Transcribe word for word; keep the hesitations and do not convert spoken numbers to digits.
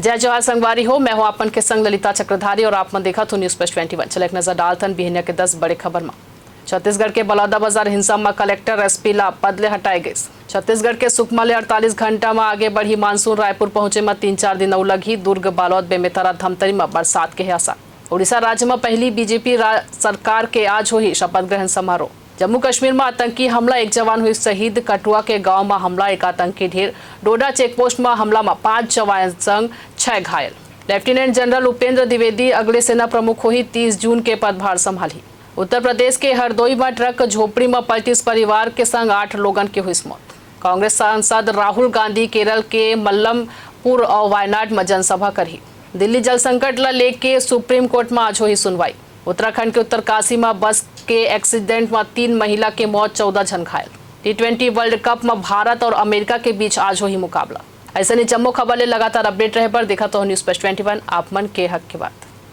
जय जोहार संगवारी हो, मैं हूं आप मन के संग ललिता चक्रधारी और आप मन देखत हो News Flash twenty one। चले एक नजर डालथन बिहनिया के दस बड़े खबर म। छत्तीसगढ़ के बलौदाबाजार हिंसा म कलेक्टर, एसपी ला पद ले हटाए गइस। छत्तीसगढ़ के सुकमा ले अड़तालीस घंटा म आगे बढ़ही मानसून, रायपुर पहुंचे म तीन चार दिन अउ लगही। दुर्ग, बालोद, बेमेतरा, धमतरी म बरसात के हे आसार। उड़ीसा राज्य म पहली बीजेपी रा-, सरकार के आज होही शपथ ग्रहण समारोह। जम्मू कश्मीर म आतंकी हमला, एक जवान हुई शहीद। कठुआ के गांव म हमला, एक आतंकी ढेर। डोडा चेकपोस्ट म हमला म पांच जवान संग छह घायल। लेफ्टिनेंट जनरल उपेंद्र द्विवेदी अगले सेना प्रमुख होही, तीस जून के पदभार संभालही। उत्तर प्रदेश के हरदोई म ट्रक झोपड़ी म पलटिस, परिवार के संग आठ लोगन के हुईस मौत। कांग्रेस सांसद राहुल गांधी केरल के मल्लमपुर अउ वायनाड म जनसभा करही। दिल्ली जल संकट ल लेके सुप्रीम कोर्ट म आज होही सुनवाई। उत्तराखंड के उत्तरकाशी म बस के एक्सीडेंट म तीन महिला के मौत, चौदह झन घायल। टी ट्वेंटी वर्ल्ड कप म भारत और अमेरिका के बीच आज होही मुकाबला। अइसने जम्मो खबर ले लगातार अपडेट रहे बर देखत रहो News Flash twenty one, आप मन के हक के बात।